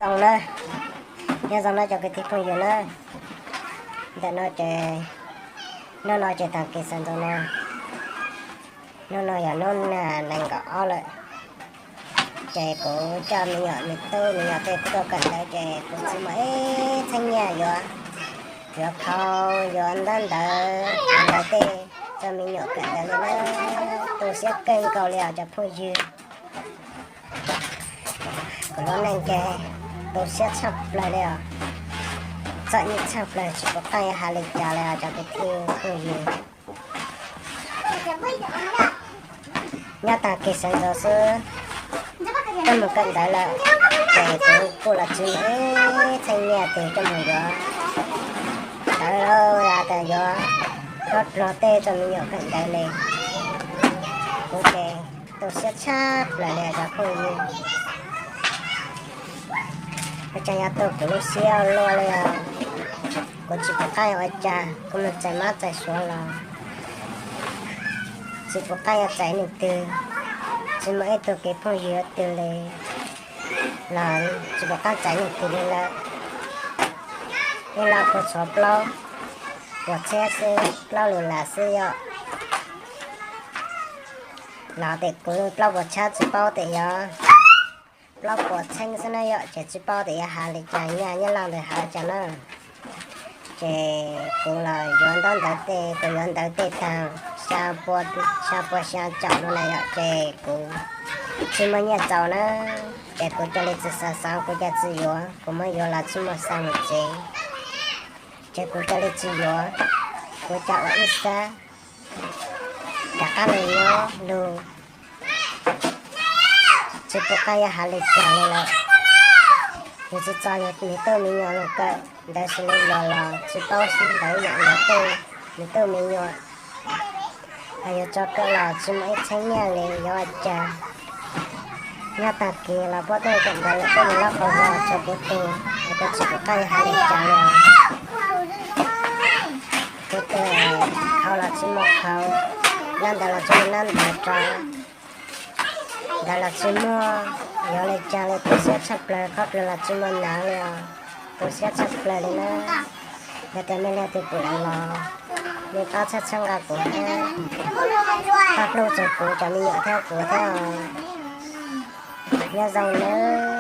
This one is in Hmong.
Zoo na, nyob zoo na cov kwv tij phooj ywg na. Ntawm no ces, hnub no ces tag kis sawv ntxov no, hnub no yog hnub nees nkaum ob lawm. Ces kuv coj me nyuam me tub me nyuam tej kuj tuaj kawm ntawv ces kuv tsis muaj ib txheeb nyiaj yuav, yuav khau, yuav ntaub ntawv, yuav ntawv tej rau me nyuam kawm ntawv li na. Tu siab kawg nkaus li os cov phooj ywg. Kuv lub neej ces tu siab tshaj plaws li os, txom nyem tshaj plaws tsis pom qab yuav hais li cas li os cov kwv tij phooj ywg. Nyob tag kis sawv ntxov xwb, coj mus kawm ntawv lawm, ces kuv kuj los tsis muaj ib txheeb nyiaj twg coj mus yuav ntawv los yog tias yuav ntaub ntawv tej rau me nyuam kawm ntawv li. Kuv ces tu siab tshaj plaws li cov phooj ywg. Ua cas yuav tu kuv lub siab ua luaj li os. Kuv tsis pom qab yuav ua cas, kuv mus txais mab txais suav los tsis pom qab yuav txais leej twg, tsis muaj ib tug kwv phooj ywg twg li, los tsis pom qab txais leej twg li lawm. Ib los kuv tshuav plaub puas txhiab xwb, plaub lus las xwb yom. Los tias kuv plaub puas txhiab tsis paub tias yog plaub puas txheeb xwb na yom, ces tsis paub tias yuav hais li cas, nyaj nyob laj ntawd hais cas na. Ces kuv los yuav ntaub ntawv tej, kuv yuav ntawv tej tag xya pua, xya pua xya caum no na yom, ces kuv tsis muaj nyiaj txaus na. Ces kuv cia li tsis xav xav, kuv cia tsis yuav, kuv muab yuav los tsis muaj xa mus tsev. Ces kuv cia li tsis yuav, kuv cia ua ib sab rov qab los nyob lug, tsis pom qab yuav hais li cas li lawm. Yus tsis txo yus me tub me nyuam los kawm ntawv xws li los los tsis paub xwb ntawd yam ntawd tej, me tub me nyuam yuav tso kawm los tsis muaj ib txheeb nyiaj li yuav ua cas. Nyob tag kis los puab tuaj kawm ntawv lawm tuaj mus lab qhov vog tshuav kuv tug, es kuv tsis pom qab yuav hais li cas li. Kuv tes khau los tsis muaj khau, nab ntawv los tsis muaj nab ntawv rau, ntawv los tsis muaj, yuav li cas li, tu siab tshaj plaws, khob pliag los tsis muaj nab li os, tu siab tshaj plaws li na. Yog tias mej leej twg pum los, mej pab txhawb txhawb nqa kuv thiab, pab hlub txog kuv cov me nyuam thiab kuv thiab os. Nyob zoo nawb.